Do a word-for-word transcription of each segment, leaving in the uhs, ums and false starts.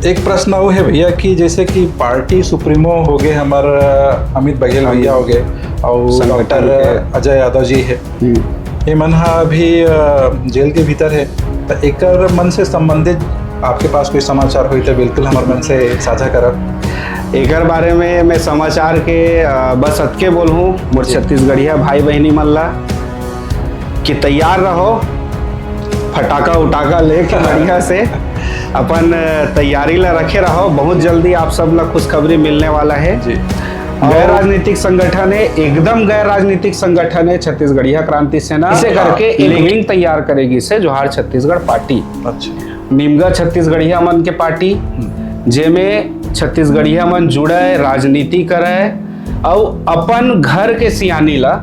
एक प्रश्न वो है भैया कि जैसे कि पार्टी सुप्रीमो हो गए हमर, अ, अमित बघेल भैया हो गए और डॉक्टर अजय यादव जी है, ये मन हा अभी, अ, जेल के भीतर है, तो एकर मन से संबंधित आपके पास कोई समाचार होई तो बिल्कुल हमर मन से साझा करब। एकर बारे में मैं समाचार के, अ, बस अतके बोलहूँ मोर छत्तीसगढ़िया भाई बहिनी मन ला कि तैयार रहो, फटाका उटाका लेके बढ़िया से अपन तैयारी ला रखे रहो। बहुत जल्दी आप सब ला खुशखबरी मिलने वाला है। जी। गैर राजनीतिक संगठन है, एकदम गैर राजनीतिक संगठन है छत्तीसगढ़िया क्रांति सेना। इसे करके एक विंग तैयार करेगी से जोहार छत्तीसगढ़ पार्टी। अच्छा। निमगा छत्तीसगढ़िया मन के पार्टी, जेमे छत्तीसगढ़िया मन जुड़े, राजनीति करे और अपन घर के सियानी ला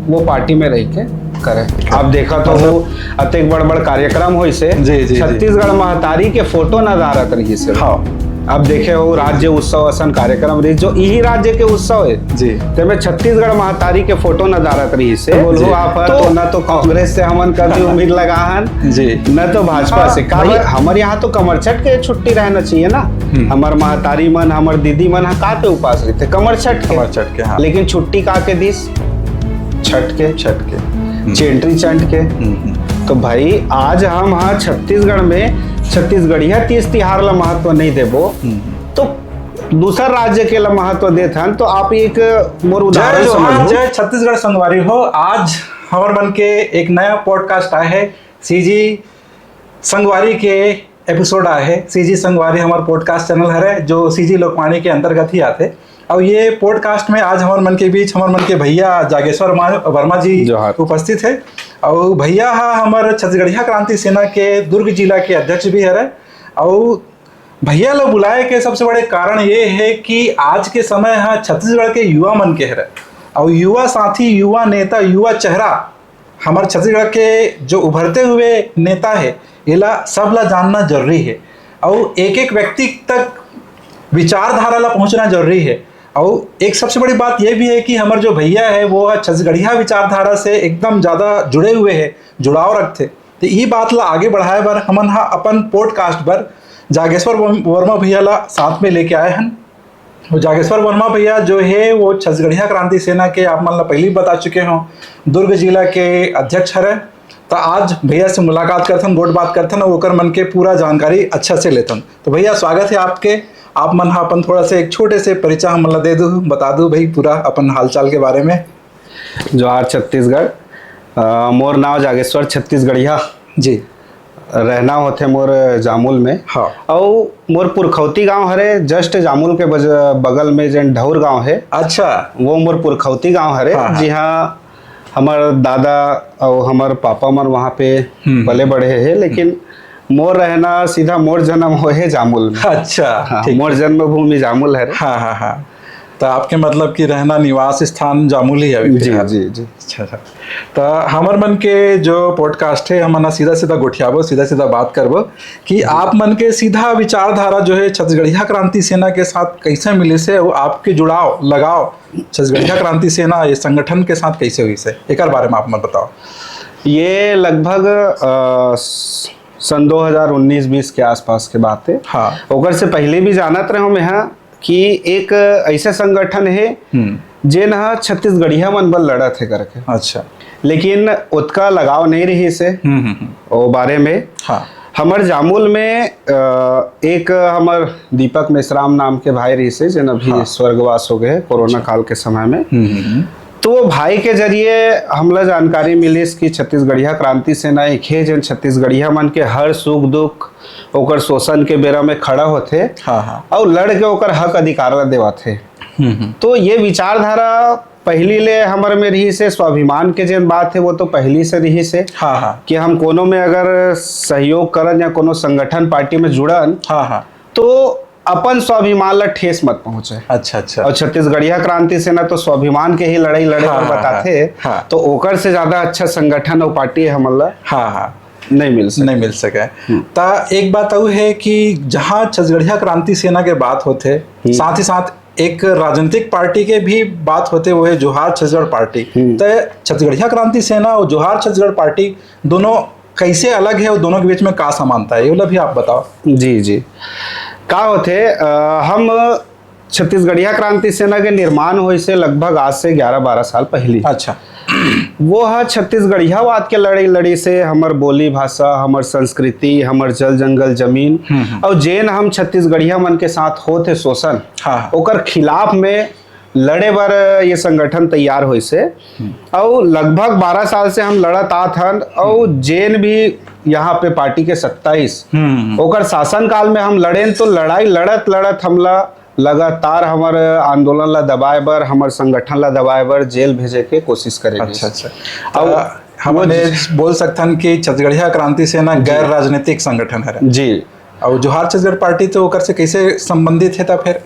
वो पार्टी में रह के करे। अब देखा तो वो अतेक बड़ बड़ कार्यक्रम होइसे, जी, जी, जी। छत्तीसगढ़ महतारी के फोटो नदारत रहिसे। हाँ। अब देखे हो राज्य उत्सव असन कार्यक्रम रही जो यही राज्य के उत्सव है। जी। तेमे छत्तीसगढ़ महतारी के फोटो नदारत रहिसे। बोलो जी। आप तो ना तो कांग्रेस से हमन कभी उम्मीद लगा हन, जी। न तो भाजपा हाँ, से। का भाई। हमारे यहाँ तो कमर छठ के छुट्टी रहना चाहिए ना। हम्म। हमर महतारी मन, हमर दीदी मन ह का पे उपास रहते? कमर छठ के। कमर छठ के, हाँ। लेकिन छुट्टी का के दिस? छठ के। छठ के। हम्म। चेंटरी चंट के। हम्म, हम्म। तो भाई, आज हम हाँ छत्तीसगढ़ में छत्तीसगढ़िया तीज तिहार ला महत्व नहीं देबो, हम्म। तो दूसर राज्य के ला महत्व देत हन, तो आप एक मोर जय उदाहरण जोहार, समझो। जय छत्तीसगढ़ संगवारी हो। आज हमर मन के एक नया पॉडकास्ट आए है, सीजी संगवारी के एपिसोड आए है। सीजी संगवारी हमर पॉडकास्ट चैनल हरे, जो सीजी लोकवाणी के अंतर्गत ही आथे। और ये पॉडकास्ट में आज हमर मन के बीच हमर मन के भैया जागेश्वर मा-, वर्मा जी जोहार। उपस्थित है। और भैया हा हमर छत्तीसगढ़िया क्रांति सेना के दुर्ग जिला के अध्यक्ष भी हरे। और भैया ला बुलाए के सबसे बड़े कारण ये है कि आज के समय हा छत्तीसगढ़ के युवा मन के हरे। और युवा साथी, युवा नेता, युवा चेहरा हमर छत्तीसगढ़ के जो उभरते हुए नेता है, एला सब ला जानना जरूरी है। और एक एक व्यक्ति तक विचारधारा ला पहुंचना जरूरी है। और एक सबसे बड़ी बात ये भी है कि हमर जो भैया है, वो छत्तीसगढ़िया विचारधारा से एकदम ज्यादा जुड़े हुए है, जुड़ाव रखते। तो यही बात ला आगे बढ़ाए बर हमन हा अपन पॉडकास्ट बर जागेश्वर वर्म-, वर्मा भैया ला साथ में लेके आए हन। वो जागेश्वर वर्मा भैया जो है, वो छत्तीसगढ़िया क्रांति सेना के, आप मन ला पहले ही बता चुके हो, दुर्ग जिला के अध्यक्ष हरे। तो आज भैया से मुलाकात करथन, गोठ बात करथन और ओकर मन के पूरा जानकारी अच्छा से लेथन। तो भैया, स्वागत है आपके। आप मन हा अपन थोड़ा से एक छोटे से परिचय हमन ला दे दू, बता दू भाई पूरा अपन हालचाल के बारे में। जोहार छत्तीसगढ़। अ, मोर नाव जागेश्वर छत्तीसगढ़िया। जी। रहना होथे मोर जामुल में। हाँ। अउ मोर पुरखौती गांव हरे, just जामुल के बज-, बगल में जेन ढौर गांव है। अच्छा। वो मोर पुरखौती गांव हरे, हाँ, हाँ। जिहां हमर दादा अउ हमर पापा मन वहां पे हम्म। पले बढ़े हे, लेकिन मोर रहना सीधा मोर जन्म होए हे जामुल में। अच्छा, हाँ, ठीक। मोर जन्मभूमि जामुल हरे। हाँ, हाँ, हाँ। तो आपके मतलब कि रहना निवास स्थान जामुल ही है अभी जी, फिलहाल? जी, जी। अच्छा, अच्छा। तो हमर मन के जो पॉडकास्ट है, हमन ह सीधा सीधा गोठियाबो, सीधा सीधा बात करबो कि आप मन के सीधा विचारधारा जो है छत्तीसगढ़िया क्रांति सेना के साथ कैसे मिलिस हे, वो आपके जुड़ाव, लगाव छत्तीसगढ़िया क्रांति सेना ये संगठन के साथ कैसे होइस हे, एकर बारे में आप मन बताओ। ये लगभग, अ, स-, सन दो हज़ार उन्नीस बीस के आसपास के बात है। हाँ। ओकर से पहले भी जानत रहे मैं, हाँ, कि एक ऐसे संगठन हे, हम्म। जेन ह छत्तीसगढ़िया मन बर लड़त हे करके। अच्छा। लेकिन ओतका लगाव नहीं रहिस हे हम्म, हम्म, हम्म। ओ बारे में। हाँ। हमर जामुल में, अ, एक हमर दीपक मेश्राम नाम के भाई रहिस हे, जेन अभी हाँ। स्वर्गवास हो गए कोरोना अच्छा। काल के समय में। हम्म, हम्म, हम्म। तो वो भाई के जरिए हमला जानकारी मिलिस कि छत्तीसगढ़िया क्रांति सेना एक हे, जेन छत्तीसगढ़िया मन के हर सुख दुख, ओकर शोषण के बेरा में खड़ा होथे हाँ, हाँ। अउ लड़ के ओकर हक अधिकार ला देवत हे। हम्म, हम्म। तो ये विचारधारा पहली ले हमर में रहिस हे, स्वाभिमान के जेन बात है वो तो पहली से रहिस हे हाँ, हाँ। कि हम कोनो में अगर सहयोग करन या कोनो संगठन पार्टी में जुड़न हाँ, हाँ। तो अपन स्वाभिमान ला ठेस मत पहुंचे। अच्छा, अच्छा। और छत्तीसगढ़िया क्रांति सेना तो स्वाभिमान के ही लड़ाई लड़े हाँ, बर हाँ, बताथे, हाँ, हाँ। तो ओकर से ज्यादा अच्छा संगठन और पार्टी हमन ला हाँ, हाँ। नहीं मिल सके। नहीं मिल सके। हम्म। ता एक बात अउ है कि जहाँ छत्तीसगढ़िया क्रांति सेना के बात होथे, हम्म। साथ ही साथ एक राजनीतिक पार्टी के भी बात होथे, वो है जोहार छत्तीसगढ़ पार्टी। हम्म। तो छत्तीसगढ़िया क्रांति सेना और जोहार छत्तीसगढ़ पार्टी दोनों कैसे अलग है और दोनों के बीच में का समानता है, ये वाला भी आप बताओ। जी, जी। का होथे, अ, हम छत्तीसगढ़िया क्रांति सेना के निर्माण होइस हे लगभग आज से ग्यारह बारह साल पहिली। अच्छा। वो ह छत्तीसगढ़ियावाद के लड़ाई लड़िस हे, हमर बोली भाषा, हमर संस्कृति, हमर जल जंगल जमीन, हम्म, हम्म। और जेन हम छत्तीसगढ़िया मन के साथ होत हे शोषण, हाँ, हाँ। ओकर खिलाफ में लड़े बर ये संगठन तैयार होइस हे। और लगभग बारह साल से हम लड़त आत हन, और जेन भी यहाँ पे पार्टी के सत्ता आइस, हम्म। ओकर शासन काल में हम लड़ेन, तो लड़ाई लड़त लड़त हमला लगातार हमर आंदोलन ला दबाए बर, हमर संगठन ला दबाए बर जेल भेजे के कोशिश करे गिस। अच्छा, अच्छा। अउ अ, हम वो ये बोल सकथन कि छत्तीसगढ़िया क्रांति सेना गैर राजनीतिक संगठन हरे। जी, और जोहार छत्तीसगढ़ पार्टी तो ओकर से कैसे संबंधित है था फिर?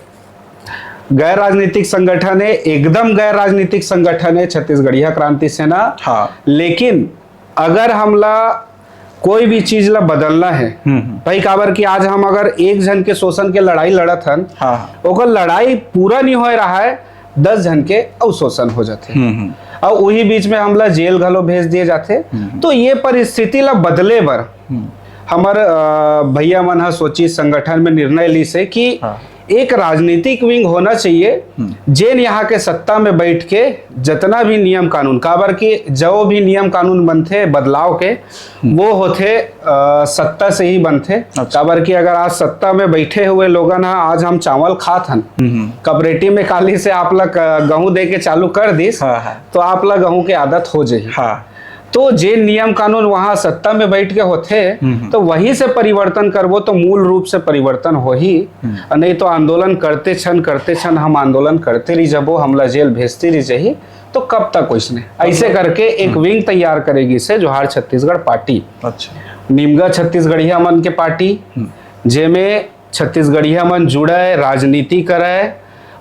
गैर राजनीतिक संगठन है, एकदम गैर राजनीतिक संगठन है छत्तीसगढ़िया क्रांति सेना। हाँ। लेकिन अगर हमला कोई भी चीज ला बदलना है, हम्म, हम्म। भाई, काबर कि आज हम अगर एक झन के शोषण के लड़ाई लड़त हन, हाँ, हाँ। ओकर लड़ाई पूरा नहीं होए रहा है, दस झन के अउ शोषण हो जाथे। हम्म, हम्म। और वही बीच में हमला जेल घलो भेज दिए जाथे। हम्म। तो ये परिस्थिति ला बदले बर हम्म। हमर, अ, भैया मन ह सोची, संगठन में निर्णय लिस हे कि हाँ। एक राजनीतिक विंग होना चाहिए, हम्म। जेन यहाँ के सत्ता में बैठ के जितना भी नियम कानून, काबर कि जो भी नियम कानून बनथे बदलाव के, वो होथे, अ, सत्ता से ही बनथे। अच्छा। काबर कि अगर आज सत्ता में बैठे हुए लोगन ह, आज हम चावल खात हन, हम्म, हम्म। कॉपरेटिव में काली से आप ला क-, गहूं दे के चालू कर दिस, हाँ, हाँ। तो आप ला गहूं के आदत हो जाही। हाँ। तो जे नियम कानून वहाँ सत्ता में बैठ के होथे, हम्म। तो वहीं से परिवर्तन करबो तो मूल रूप से परिवर्तन होही। हम्म। अ, नहीं तो आंदोलन करते क्षण, करते क्षण हम आंदोलन करते रही जबो, हमला जेल भेजते रही जाही, तो कब तक वैसने? ऐसे करके एक विंग तैयार करे गिस हे जोहार छत्तीसगढ़ पार्टी। अच्छा। निमगा छत्तीसगढ़िया मन के पार्टी, हम्म। जेमे छत्तीसगढ़िया मन जुड़े, राजनीति करे,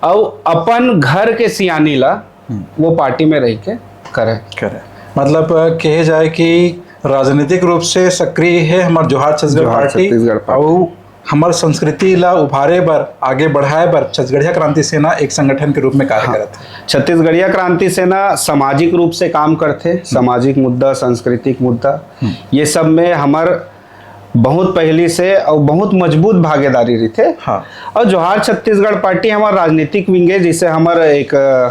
अउ अपन घर के सियानी ला हम्म। वो पार्टी में रह के करे। करे। मतलब, अ, कहे जाए कि राजनीतिक रूप से सक्रिय है हमार जोहार छत्तीसगढ़ जोहार पार्टी, छत्तीसगढ़ पार्टी। और हमार संस्कृति ला उभारे बर, आगे बढ़ाए बर छत्तीसगढ़िया क्रांति सेना एक संगठन के रूप में कार्य हाँ। करत है। छत्तीसगढ़िया क्रांति सेना सामाजिक रूप से काम करथे, सामाजिक मुद्दा, सांस्कृतिक मुद्दा, ये सब में हमर बहुत पहली से और बहुत मजबूत भागीदारी रहिथे। हाँ। और जोहार छत्तीसगढ़ पार्टी हमार राजनीतिक विंग है, जैसे हमर एक, अ,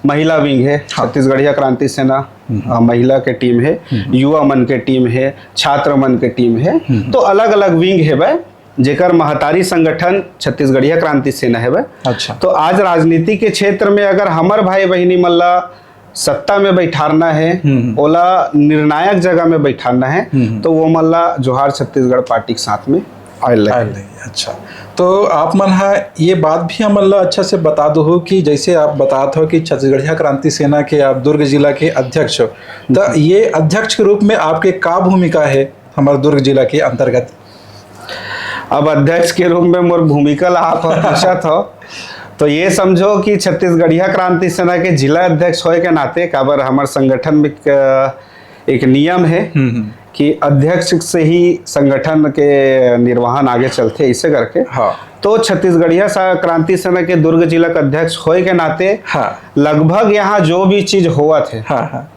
महिला विंग है, छत्तीसगढ़िया क्रांति सेना, अ, महिला के टीम है, युवा मन के टीम है, छात्र मन के टीम है, तो अलग-अलग विंग हेबे, जेकर महतारी संगठन छत्तीसगढ़िया क्रांति सेना हेबे। अच्छा। तो आज राजनीति के क्षेत्र में अगर हमर भाई बहिनी मन ला सत्ता में बैठारना है, हम्म। ओला निर्णायक जगह में बैठारना है, हम्म। तो वो मन ला जोहार छत्तीसगढ़ पार्टी के साथ में आए लगे। आए लगे, अच्छा। तो आप मन हा ये बात भी हमन ला अच्छा से बता दो हो कि जैसे आप बतात हो कि छत्तीसगढ़िया क्रांति सेना के आप दुर्ग जिला के अध्यक्ष हो, तो ये अध्यक्ष के रूप में आपके का भूमिका है हमारे दुर्ग जिला के अंतर्गत? अब अध्यक्ष के रूप में मोर भूमिका ला आप ह पूछत हो, तो ये समझो कि छत्तीसगढ़िया क्रांति सेना के जिला अध्यक्ष होए के नाते, काबर हमर संगठन में एक, एक नियम है हम्म, हम्म। कि अध्यक्ष से ही संगठन के निर्वहन आगे चलथे, ऐसे करके। हाँ। तो छत्तीसगढ़िया सा-, क्रांति सेना के दुर्ग जिला के अध्यक्ष होए के नाते हाँ। लगभग यहाँ जो भी चीज होवत है, हाँ, हाँ।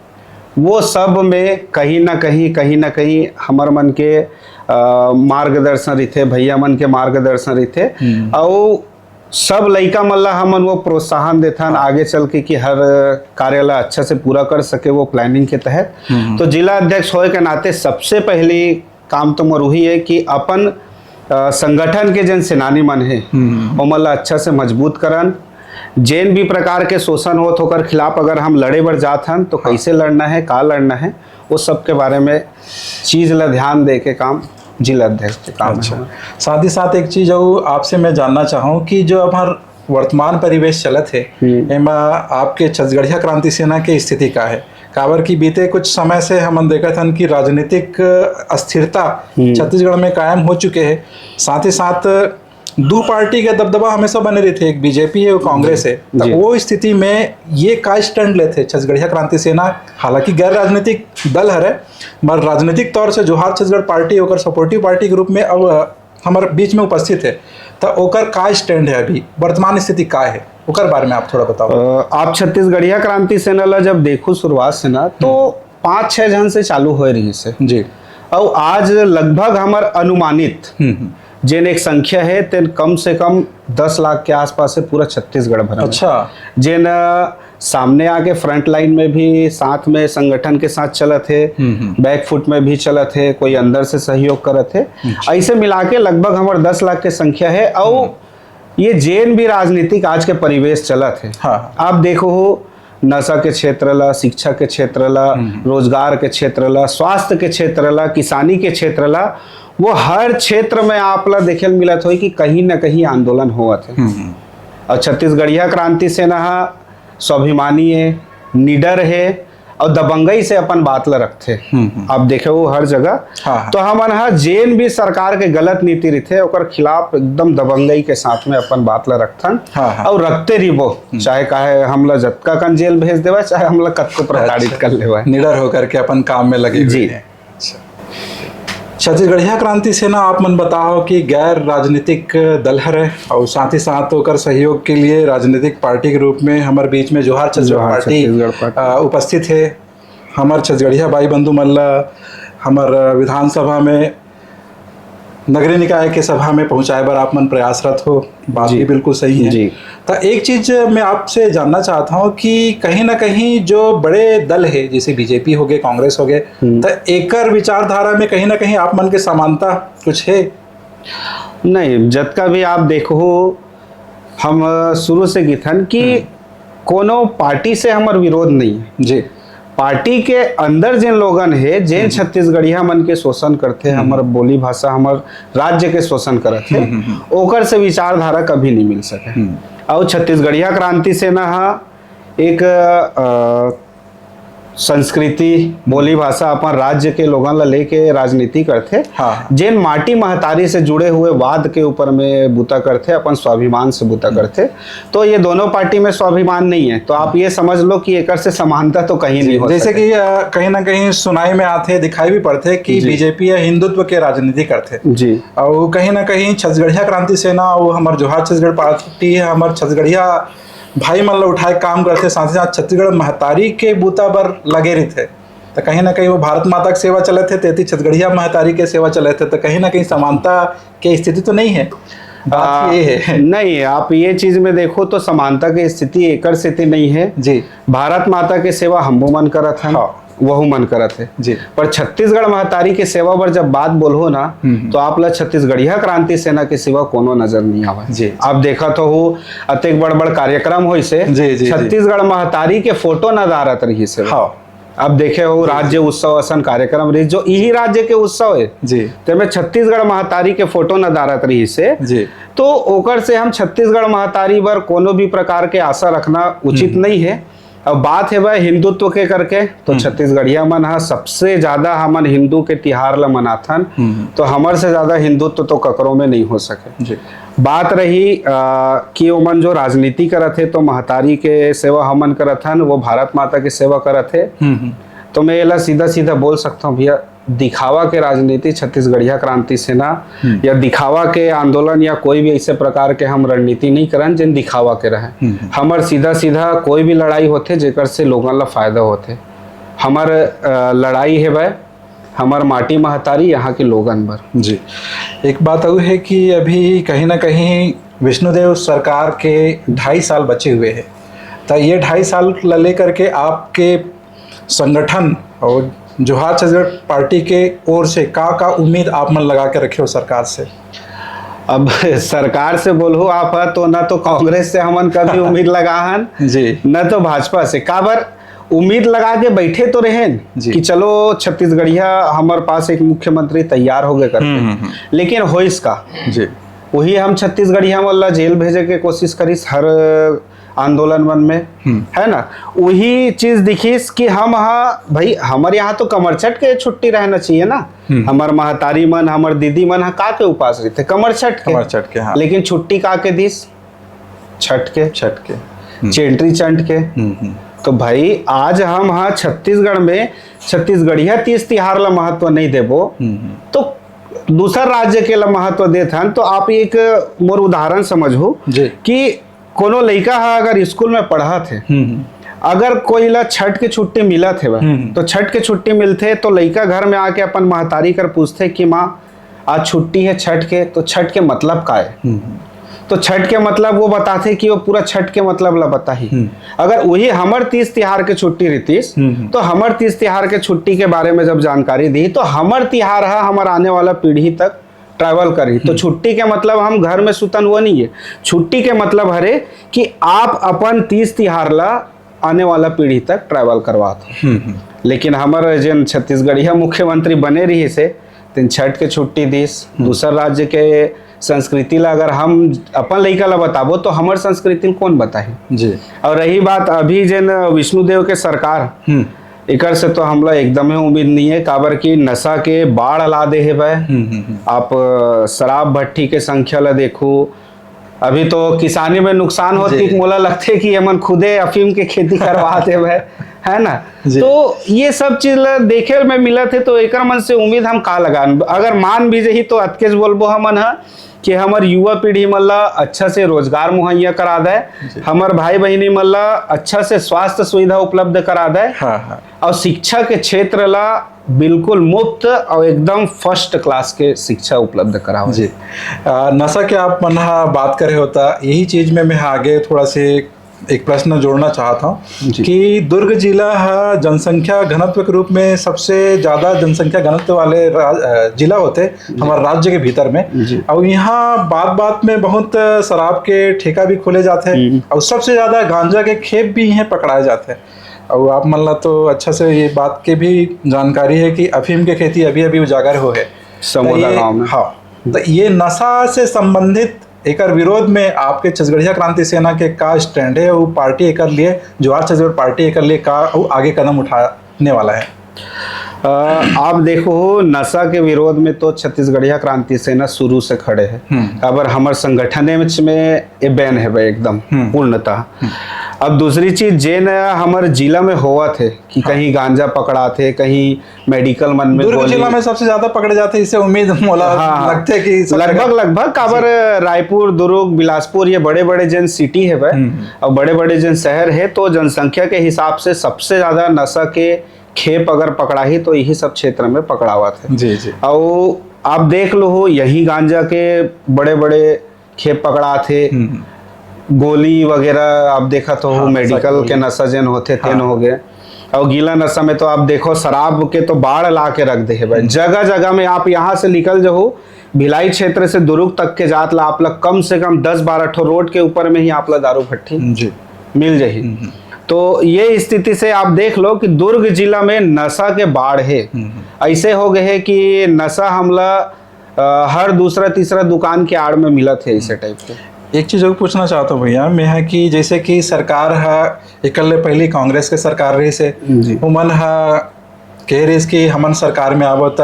वो सब में कहीं ना कहीं, कहीं ना कहीं हमर मन के, अ, मार्गदर्शन रहिथे, भैया मन के मार्गदर्शन रहिथे। हम्म। अउ सब लइका मन ला हमन वो प्रोत्साहन देथन आगे चल के कि हर कार्य ला अच्छा से पूरा कर सके वो प्लानिंग के तहत। हम्म। तो जिला अध्यक्ष होए के नाते सबसे पहली काम तो मोर उही है कि अपन, अ, संगठन के जन सेनानी मन है, हम्म। ओमन ला अच्छा से मजबूत करन। जेन भी प्रकार के शोषण होत, ओकर खिलाफ अगर हम लड़े बर जात हन, तो कैसे लड़ना है, का लड़ना है, वो सब के बारे में चीज ला ध्यान दे के काम जिला अध्यक्ष के काम अच्छा। है। साथ ही साथ एक चीज और आपसे मैं जानना चाहूँ कि जो अब हर वर्तमान परिवेश चलत है, हम्म। एमा आपके छत्तीसगढ़िया क्रांति सेना के स्थिति का है? काबर कि बीते कुछ समय से हमन देखत हन कि राजनीतिक अस्थिरता हम्म। छत्तीसगढ़ में कायम हो चुके है। साथ ही साथ दू पार्टी के दबदबा हमेशा बने रहिथे, एक बीजेपी है, वो कांग्रेस है। त जी। वो स्थिति में ये का स्टैंड लेथे छत्तीसगढ़िया क्रांति सेना? हालांकि गैर राजनीतिक दल हरे, मगर राजनीतिक तौर से जोहार छत्तीसगढ़ पार्टी ओकर सपोर्टिव पार्टी के रूप में अब हमर बीच में उपस्थित है, त ओकर का स्टैंड है, अभी वर्तमान स्थिति का है, ओकर बारे में आप थोड़ा बताओ। अ, आप छत्तीसगढ़िया क्रांति सेना ला जब देखो शुरुआत से ना, तो पाँच छह झन से चालू होए रहिस हे। जी। अउ आज लगभग हमर अनुमानित हम्म, हम्म। जेन एक संख्या हे, तेन कम से कम दस लाख के आसपास हे पूरा छत्तीसगढ़ भर में। अच्छा। जेन अ, सामने आके फ्रंट लाइन में भी साथ में संगठन के साथ चलत हे, हम्म, हम्म। बैक फुट में भी चलत हे, कोई अंदर से सहयोग करत हे। ऐसे मिला के लगभग हमर दस लाख के संख्या हे। अउ ये जेन भी राजनीतिक आज के परिवेश चलत हे, हाँ। आप देखो हो, नशा के क्षेत्र ला, शिक्षा के क्षेत्र ला, रोजगार के क्षेत्र ला, स्वास्थ्य के क्षेत्र ला, किसानी के क्षेत्र ला, वो हर क्षेत्र में आप ला देखे ल मिलत होई कि कहीं ना कहीं आंदोलन होवत हे। हम्म। और छत्तीसगढ़िया क्रांति सेना हा स्वाभिमानी हे, निडर हे और दबंगई से अपन बात ला रखथे। हम्म, हम्म। आप देखे हो हर जगह। हाँ, हाँ। तो हमन हा जेन भी सरकार के गलत नीति रहिथे, ओकर खिलाफ एकदम दबंगई के साथ में अपन बात ला रखथन हाँ, हाँ। और रखते रहिबो, चाहे काहे हमला जतका कन जेल भेज देवा, चाहे हमला कतको प्रताड़ित अच्छा। कर लेवा। निडर होकर के अपन काम में लगे हुए जी। हैं। अच्छा। छत्तीसगढ़िया क्रांति सेना, आप मन बताओ कि गैर राजनीतिक दल हरे और साथ ही साथ ओकर सहयोग के लिए राजनीतिक पार्टी के रूप में हमर बीच में जोहार छत्तीसगढ़ जोहार पार्टी, छत्तीसगढ़ पार्टी। अ, उपस्थित है। हमर छत्तीसगढ़िया भाई बंधु मन ला हमर विधानसभा में, नगरीय निकाय के सभा में पहुंचाए बर आप मन प्रयासरत हो, बात जी। भी बिल्कुल सही है। जी। तो एक चीज मैं आपसे जानना चाहता हूँ कि कहीं ना कहीं जो बड़े दल है, जैसे बीजेपी हो गए, कांग्रेस हो गए, हम्म। तो एकर विचारधारा में कहीं ना कहीं आप मन के समानता कुछ है? नहीं, जतका भी आप देखो, हम अ, शुरू से किथन कि कोनो पार्टी से हमर विरोध नहीं है। जी। पार्टी के अंदर जेन लोगन हे, जेन छत्तीसगढ़िया मन के शोषण करथे, हमर बोली भाषा, हमर राज्य के शोषण करत हे, ओकर से विचारधारा कभी नहीं मिल सके। और छत्तीसगढ़िया क्रांति सेना हा एक अ, संस्कृति, बोली भाषा, अपन राज्य के लोगन ला लेके राजनीति करथे। हाँ। जेन माटी महतारी से जुड़े हुए वाद के ऊपर में बुता करथे, अपन स्वाभिमान से बुता करथे, तो ये दोनों पार्टी में स्वाभिमान नहीं है, तो आप ये समझ लो कि एकर से समानता तो कहीं नहीं हो जैसे सके। कि अ, कहीं ना कहीं सुनाई में आथे, दिखाई भी पड़थे कि जी। बीजेपी या हिंदुत्व के राजनीति करथे। जी। और कहीं ना कहीं छत्तीसगढ़िया क्रांति सेना, वो हमर जोहार छत्तीसगढ़ पार्टी है, हमर छत्तीसगढ़िया भाई मन ला उठाए काम करथे, साथ ही साथ छत्तीसगढ़ महतारी के बूता बर लगे रहिथे। तो कहीं ना कहीं वो भारत माता के सेवा चलत हे, तेती छत्तीसगढ़िया महतारी के सेवा चलत हे, तो कहीं ना कहीं समानता के स्थिति तो नहीं है। बात आ, ये है। नहीं, आप ये चीज में देखो तो समानता की स्थिति एकर सेती नहीं है। जी। भारत माता के सेवा हमो मन करत हन, हाँ। वहू मन करत है। जी। पर छत्तीसगढ़ महतारी के सेवा बर जब बात बोलहो ना, हम्म। तो आप ला छत्तीसगढ़िया क्रांति सेना के सिवा कोनो नजर नहीं आवे। जी। आप देखत हो, अतेक बड़ बड़ कार्यक्रम होइसे, जी, जी, जी। छत्तीसगढ़ महतारी के फोटो नदारत रहिसे। हाँ। अब देखे हो, राज्य उत्सव असन कार्यक्रम रही, जो यही राज्य के उत्सव है, जी। तेमे छत्तीसगढ़ महतारी के फोटो नदारत रहिसे, जी। तो ओकर से हम छत्तीसगढ़ महतारी बर कोनो भी प्रकार के आशा रखना उचित नहीं है। अब बात है भाई हिंदुत्व के करके, तो छत्तीसगढ़िया मन हा सबसे ज्यादा हमन हिंदू के तिहार ला मनाथन, हम्म। तो हमर से ज्यादा हिंदुत्व तो ककरो में नहीं हो सके। जी। बात रही अ, कि ओमन जो राजनीति करत हे, तो महतारी के सेवा हमन करत हन, वो भारत माता के सेवा करत हे। हम्म, हम्म। तो मैं एला सीधा सीधा बोल सकता हूँ भैया, दिखावा के राजनीति छत्तीसगढ़िया क्रांति सेना हम्म। या दिखावा के आंदोलन या कोई भी ऐसे प्रकार के हम रणनीति नहीं करन जेन दिखावा के रहे। हम्म। हमर सीधा सीधा कोई भी लड़ाई होथे जेकर से लोगन ला फायदा होथे। हमर अ, लड़ाई हे भाई हमर माटी महतारी, यहाँ के लोगन बर। जी। एक बात और है कि अभी कहीं ना कहीं विष्णुदेव सरकार के ढाई साल बचे हुए हैं, तो ये ढाई साल ला लेकर के आपके संगठन और जोहार छत्तीसगढ़ पार्टी के ओर से का का उम्मीद आप मन लगा के रखे हो सरकार से? अब सरकार से बोलहु आप ह, तो ना तो कांग्रेस से हमन कभी उम्मीद लगा हन, जी। न तो भाजपा से। काबर उम्मीद लगा के बैठे तो रहेन जी। कि चलो छत्तीसगढ़िया हमर पास एक मुख्यमंत्री तैयार हो गए करके, हम्म, हम्म, हम्म। लेकिन होइस का? जी। वही हम छत्तीसगढ़िया मन ला जेल भेजे के कोशिश करिस हर आंदोलन मन में, हम्म। है ना? वही चीज दिखिस कि हम हा भाई, हमर यहाँ तो कमरछठ के छुट्टी रहना चाहिए ना। हम्म। हमर महतारी मन, हमर दीदी मन हा का के उपास रहिथे? कमरछठ के। कमरछठ के, हाँ। लेकिन छुट्टी का के दिस? छठ के। छठ के। हम्म। चेंटी चंट के। हम्म, हम्म। तो भाई, आज हम हा छत्तीसगढ़ में छत्तीसगढ़िया तीज तिहार ला महत्व नहीं देबो, हम्म, हम्म। तो दूसर राज्य के ला महत्व देत हन। तो आप एक मोर उदाहरण समझो जी। कि कोनो लइका हा अगर स्कूल में पढ़त हे, हम्म, हम्म। अगर कोई ला छठ के छुट्टी मिलत हे, हम्म। तो छठ के छुट्टी मिलथे तो लइका घर में आके अपन महतारी कर पूछथे कि माँ, आज छुट्टी हे छठ के, तो छठ के मतलब का हे? हम्म, हम्म। तो छठ के मतलब वो बताथे कि वो पूरा छठ के मतलब ला बताही। हम्म। अगर वही हमर तीज तिहार के छुट्टी रहितिस, हम्म, हम्म। तो हमर तीज तिहार के छुट्टी के बारे में जब जानकारी दी, तो हमर तिहार ह हमर आने वाला पीढ़ी तक ट्रैवल करही। तो हम्म। छुट्टी के मतलब हम घर में सुतन, वो नहीं है। छुट्टी के मतलब हरे कि आप अपन तीज तिहार ला आने वाला पीढ़ी तक ट्रैवल करवात हो। हम्म, हम्म। लेकिन हमर जेन छत्तीसगढ़िया मुख्यमंत्री बने रहिस हे, तेन छठ के छुट्टी दिस। हम्म। दूसर राज्य के संस्कृति ला अगर हम अपन लइका ला बताबो, तो हमर संस्कृति ल कौन बताही? जी। और रही बात अभी जेन विष्णुदेव के सरकार, हम्म। एकर से तो हमला एकदम ही उम्मीद नहीं है, काबर कि नशा के बाढ़ ला दे हे भाई। हम्म, हम्म, हम्म। आप, अ, शराब भट्टी के संख्या ला देखो, अभी तो किसानी में नुकसान होत जी। कि मोला लगथे कि एमन खुदे अफीम के खेती करवा देवे, है ना? जी। तो ये सब चीज ला देखे में मिलत हे, तो एकर मन से उम्मीद हम का लगान? अगर मान भी जही, तो अतकेच बोलबो हमन ह कि हमर युवा पीढ़ी मन ला अच्छा से रोजगार मुहैया करा दे, जी। हमर भाई बहिनी मन ला अच्छा से स्वास्थ्य सुविधा उपलब्ध करा दे, हाँ, हाँ। और शिक्षा के क्षेत्र ला बिल्कुल मुफ्त और एकदम फर्स्ट क्लास के शिक्षा उपलब्ध करावे। जी। अ, नशा के आप मन ह बात करे हो, त यही चीज में मैं आगे थोड़ा से एक प्रश्न जोड़ना चाहत हूँ जी। कि दुर्ग जिला ह जनसंख्या घनत्व के रूप में सबसे ज्यादा जनसंख्या घनत्व वाले रा-, अ, जिला होथे जी। हमर राज्य के भीतर में। जी। और यहाँ बात-बात में बहुत शराब के ठेका भी खोले जाथे हम्म। और सबसे ज्यादा गांजा के खेप भी यहाँ पकड़ाए जाथे। और आप मन ला तो अच्छा से ये बात के भी जानकारी है कि अफीम के खेती अभी-अभी उजागर हो है। समोदा तो ये, गांव में। हाँ, तो ये नशा से संबंधित एकर विरोध में आपके छत्तीसगढ़िया क्रांति सेना के का स्टैंड है, वो पार्टी एकर लिए, जवाहर छत्तीसगढ़ पार्टी एकर लिए का वो आगे कदम उठाने वाला है? अ, आप देखो, नशा के विरोध में तो छत्तीसगढ़िया क्रांति सेना शुरू से खड़े है। हम्म। काबर हमर संगठन में ये बैन है भाई एकदम हम्म। पूर्णतः। हम्म। अब दूसरी चीज, जेन हमर जिला में होवत है कि हाँ। कहीं गांजा पकड़ाथे, कहीं मेडिकल मन में दुर्ग गोली। जिला में सबसे ज्यादा पकड़े जाथे, इससे उम्मीद मोला हाँ, हाँ। लगथे कि सब लगभग, जगह। लगभग काबर जी। रायपुर, दुर्ग, बिलासपुर, ये बड़े-बड़े जेन सिटी है भाई, हम्म, हम्म। और बड़े-बड़े जेन शहर है, तो जनसंख्या के हिसाब से सबसे ज्यादा नशा के खेप अगर पकड़ाही, तो यही सब क्षेत्र में पकड़ावत है। जी, जी। और आप देख लो हो, यही गांजा के बड़े-बड़े खेप पकड़ाथे। हम्म। गोली वगैरह आप देखत हो, हाँ, मेडिकल सच के बोले। नशा जेन होथे, तेन हाँ। हो गए। और गीला नशा में तो आप देखो, शराब के तो बाढ़ ला के रख दे है भाई। हम्म। जगह जगह में आप यहाँ से निकल जाओ, भिलाई क्षेत्र से दुर्ग तक के जात ला, आप ला कम से कम दस बारह ठो रोड के ऊपर में ही आप ला दारू भट्टी जी। मिल जाही। हम्म। तो ये स्थिति से आप देख लो कि दुर्ग जिला में नशा के बाढ़ है। हम्म। ऐसे हो गए है कि नशा हमला अ, हर दूसरा तीसरा दुकान के आड़ में मिलत है, ऐसे टाइप के। एक चीज और पूछना चाहता हूँ भैया मैं, है कि जैसे कि सरकार है, एकर ले पहली कांग्रेस के सरकार रही से, जी। उमन है कह रही कि हमन सरकार में आबो त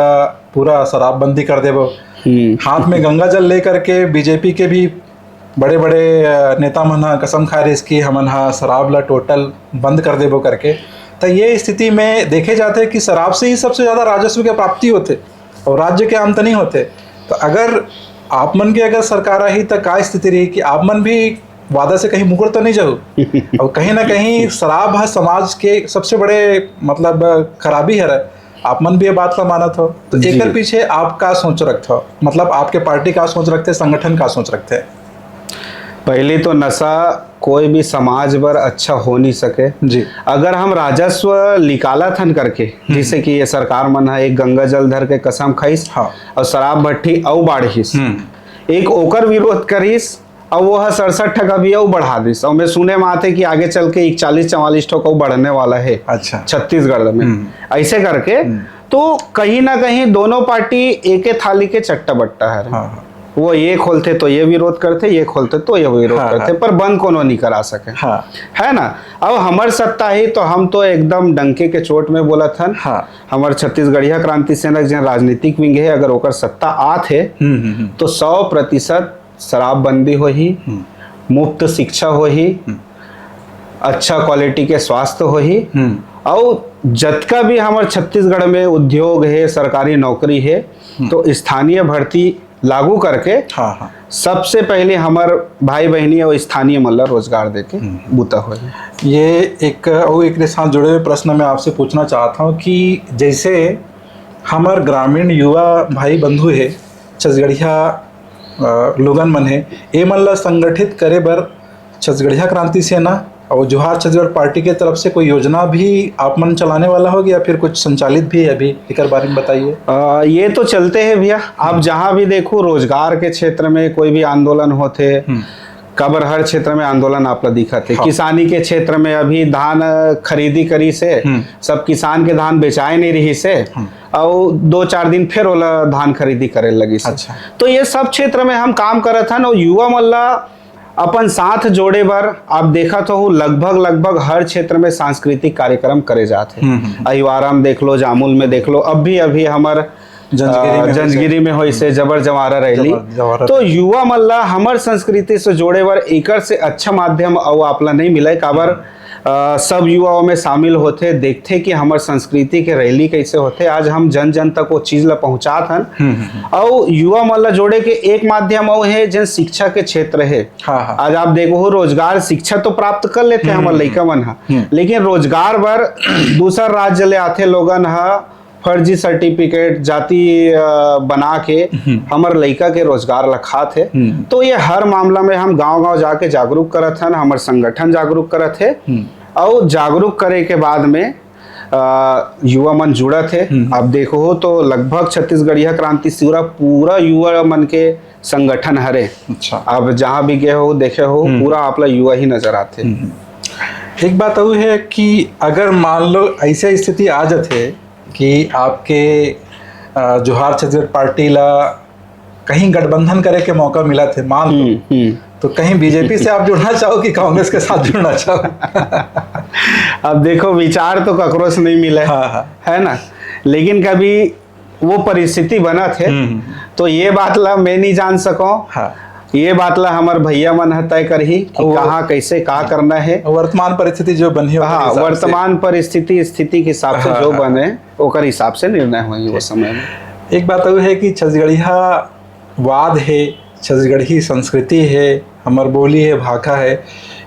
पूरा शराबबंदी कर देबो। हम्म। हाथ में गंगा जल लेकर के बीजेपी के भी बड़े-बड़े, अ, नेता मन ह कसम खा रहिस कि हमन ह शराब ल टोटल बंद कर देबो करके। त ये स्थिति में देखे जाथे कि शराब से ही सबसे ज्यादा राजस्व के प्राप्ति होथे और राज्य के आमदनी होथे। त अगर आप मन के अगर सरकार आही त का स्थिति रही कि आप मन भी वादा से कहीं मुकर तो नहीं जाहू? और कहीं ना कहीं शराब ह समाज के सबसे बड़े मतलब खराबी हरे। आप मन भी ये बात ला मानत हो, तो जी। एकर पीछे आप का सोच रखत हो? मतलब आपके पार्टी का सोच रखथे, संगठन का सोच रखथे? पहली तो नशा कोई भी समाज बर अच्छा हो नहीं सके। जी। अगर हम राजस्व निकालत हन करके, हम्म। जैसे कि ये सरकार मन ह एक गंगा जल धर के कसम खाइस हाँ। और शराब भट्टी अउ बाढ़िस, हम्म। एक ओकर विरोध करिस, अउ वो ह सड़सठ ठक अभी अउ बढ़ा दिस। अउ मैं सुने में आते कि आगे चल के इकतालीस चवालीस ठो अउ बढ़ने वाला है अच्छा। छत्तीसगढ़ में। हम्म। ऐसे करके हम्म। तो कहीं ना कहीं दोनों पार्टी एक ही थाली के चट्टा बट्टा है। हाँ, हाँ। वो ये खोलते तो ये विरोध करते, ये खोलते तो ये विरोध हाँ, करते, हाँ। पर बंद कोनो नहीं करा सके। हाँ। है ना? अब हमर सत्ता ही तो हम तो एकदम डंके के चोट में बोलत हन। हाँ। हमर छत्तीसगढ़िया क्रांति सेना के जेन राजनीतिक विंग है, अगर ओकर सत्ता आत है, हम्म, हम्म, हम्म। तो सौ प्रतिशत शराबबंदी होही, हम्म। मुफ्त शिक्षा होही, हम्म। अच्छा क्वालिटी के स्वास्थ्य होही, हम्म। अउ जतका भी हमर छत्तीसगढ़ में उद्योग हे, सरकारी नौकरी हे, हम्म। तो स्थानीय भर्ती लागू करके हाँ, हाँ। सबसे पहले हमर भाई बहिनी अउ स्थानीय मन ला रोजगार देके हम्म। बूता होही। ये एक, अउ एक साथ जुड़े हुए प्रश्न मैं आपसे पूछना चाहता हूँ कि जैसे हमर ग्रामीण युवा भाई बंधु हे, छत्तीसगढ़िया अ, लोगन मन हे, ए मन ला संगठित करे बर छत्तीसगढ़िया क्रांति सेना और जोहार छत्तीसगढ़ पार्टी के तरफ से कोई योजना भी आप मन चलाने वाला होगे या फिर कुछ संचालित भी है अभी, एकर बारे में बताइए। अ, ये तो चलते हैं भैया। आप जहाँ भी देखो, रोजगार के क्षेत्र में कोई भी आंदोलन होते, काबर हर क्षेत्र में आंदोलन आप ला दिखत है। हाँ। किसानी के क्षेत्र में अभी धान, अ, खरीदी करी से, सब किसान के धान बेचाए नहीं रही से, और दो चार दिन फिर ओला धान खरीदी करे लगी से। अच्छा। तो ये सब क्षेत्र में हम काम करत हन और युवा मन ला अपन साथ जोड़े बर आप देखत हो, लगभग, लगभग हर क्षेत्र में सांस्कृतिक कार्यक्रम करे जात हे। अहिवारा में देख लो, जामुल में देख लो, अब भी अभी हमर, जंजगिरी अ, में जंजगिरी में होइसे जबर जंवारा रैली। जबर जंवारा तो युवा मन ला हमर संस्कृति से जोड़े बर एकर से अच्छा माध्यम अउ आप ला नहीं मिले, काबर अ, सब युवाओं में शामिल होथे, देखथे कि हमर संस्कृति के रैली कैसे होथे। आज हम जन जन तक वो चीज ला पहुंचात हन। अउ युवा मन ला जोड़े के एक माध्यम अउ हे, जेन शिक्षा के क्षेत्र हे। हाँ, हाँ। आज आप देखो, रोजगार, शिक्षा तो प्राप्त कर लेथे हमर लइका मन ह, लेकिन रोजगार बर दूसर राज्य ले आथे लोगन ह, फर्जी सर्टिफिकेट, जाति, अ, बना के हमर लइका के रोजगार ला खात हे। तो ये हर मामला में हम गांव-गांव जाके जागरूक करत हन, हमर संगठन जागरूक करत हे। अउ जागरूक करे के बाद में, अ, युवा मन जुड़त हे। अब देखो तो लगभग छत्तीसगढ़िया क्रांति सेना पूरा युवा मन के संगठन हरे। अच्छा। अब जहाँ भी गए हो, देखे हो, पूरा आप ला युवा ही नजर आथे। एक बात अउ हे कि अगर मान लो ऐसे स्थिति आ जाथे कि आपके, अ, जोहार छत्तीसगढ़ पार्टी ला कहीं गठबंधन करे के मौका मिलत हे, मान लो, हम्म, हम्म। तो कहीं बीजेपी से आप जुड़ना चाहो कि कांग्रेस के साथ जुड़ना चाहो? अब देखो, विचार तो ककरो से नहीं मिले, हाँ, हाँ। है ना, लेकिन कभी वो परिस्थिति बनत हे, हम्म। तो ये बात ला मैं नहीं जान सको। हाँ। ये बात ला हमर भैया मन ह तय करही कि वो कहाँ, कैसे, का करना है। वर्तमान परिस्थिति जो बनी हो, हाँ, हिसाब से। वर्तमान परिस्थिति, स्थिति के हिसाब से हाँ, जो हाँ। बने, ओकर हिसाब से निर्णय होही वो समय में। एक बात अउ हे कि छत्तीसगढ़िया वाद हे, छत्तीसगढ़ी संस्कृति हे, हमर बोली हे, भाखा हे,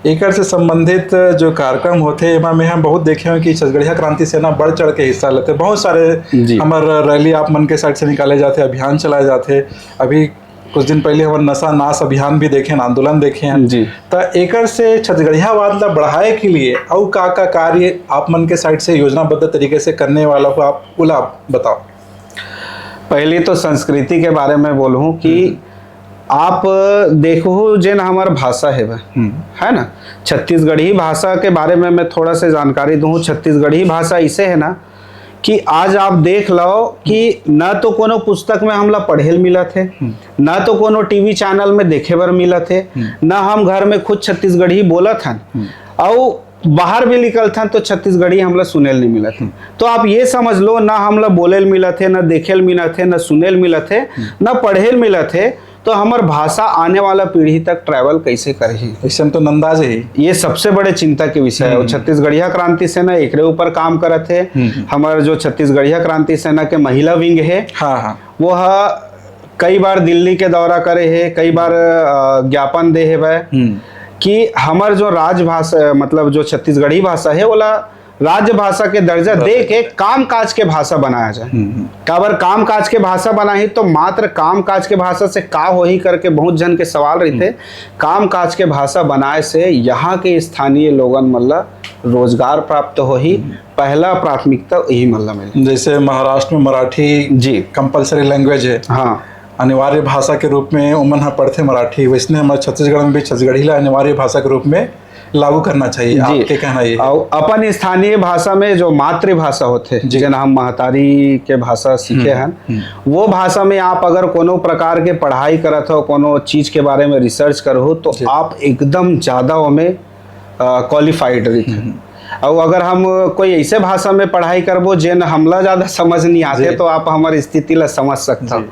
एकर से संबंधित जो कार्यक्रम होथे, एमा में हम बहुत देखे हन कि छत्तीसगढ़िया क्रांति सेना बढ़ चढ़ के हिस्सा लेथे। बहुत सारे जी। हमर रैली आप मन के साइड से निकाले जाथे, अभियान चलाए जाथे। अभी कुछ दिन पहले हमर नशा नाश अभियान भी देखे हन, आंदोलन देखे हन। जी। त एकर से छत्तीसगढ़िया वाद ला बढ़ाए के लिए अउ का का कार्य आप मन के साइड से योजनाबद्ध तरीके से करने वाला हो, आप ओला बताओ। पहली तो संस्कृति के बारे में बोलूँ कि आप देखो, जेन हमर भाषा हे बा, है ना, छत्तीसगढ़ी भाषा के बारे में मैं थोड़ा से जानकारी दूँ। छत्तीसगढ़ी भाषा इसे है ना कि आज आप देख लो कि न तो कोनो पुस्तक में हमला पढ़े ल मिलत हे, न तो कोनो टीवी चैनल में देखे बर मिलत हे, न हम घर में खुद छत्तीसगढ़ी बोलत हन, अउ बाहर भी निकलथन तो छत्तीसगढ़ी हमला सुने ल नहीं मिलत हे। तो आप ये समझ लो, ना हमला बोले ल मिलत हे, ना देखे ल मिलत हे, ना सुने ल मिलत हे, ना पढ़े ल मिलत हे, तो हमर भाषा आने वाला पीढ़ी तक ट्रैवल कैसे करही? ऐसे में तो नंदा जही। ये सबसे बड़े चिंता के विषय है। और छत्तीसगढ़िया क्रांति सेना एकरे ऊपर काम करत हे। हमर जो छत्तीसगढ़िया क्रांति सेना के महिला विंग हे, हाँ, हाँ। वो ह कई बार दिल्ली के दौरा करे हे, कई बार, अ, ज्ञापन दे हे बे कि हमर जो राजभाषा, मतलब जो छत्तीसगढ़ी भाषा हे, ओला राजभाषा के दर्जा दे के कामकाज के भाषा बनाया जाए। काबर कामकाज के भाषा बनाही तो मात्र कामकाज के भाषा से का होही करके बहुत झन के सवाल रहिथे। कामकाज के भाषा बनाए से यहाँ के स्थानीय लोगन मन ला रोजगार प्राप्त होही। पहला प्राथमिकता यही मन ला मिले। जैसे महाराष्ट्र में मराठी जी। कंपलसरी लैंग्वेज है, हाँ। अनिवार्य भाषा के रूप में ओमन ह पढ़थे मराठी, वैसने हमर छत्तीसगढ़ में भी छत्तीसगढ़ी ला अनिवार्य भाषा के रूप में लागू करना चाहिए। जी। आपके कहना ये है? और अपन स्थानीय भाषा में जो मातृभाषा होथे, जी। जेन हम महतारी के भाषा सीखे हन, वो भाषा में आप अगर कोनो प्रकार के पढ़ाई करत हो, कोनो चीज के बारे में रिसर्च करहो, तो जी। आप एकदम ज्यादा ओमे क्वालिफाइड रहिथे। और अगर हम कोई ऐसे भाषा में पढ़ाई करबो जेन हमला ज्यादा समझ नहीं आते, जी। तो आप हमर स्थिति ला समझ सकते हो। जी।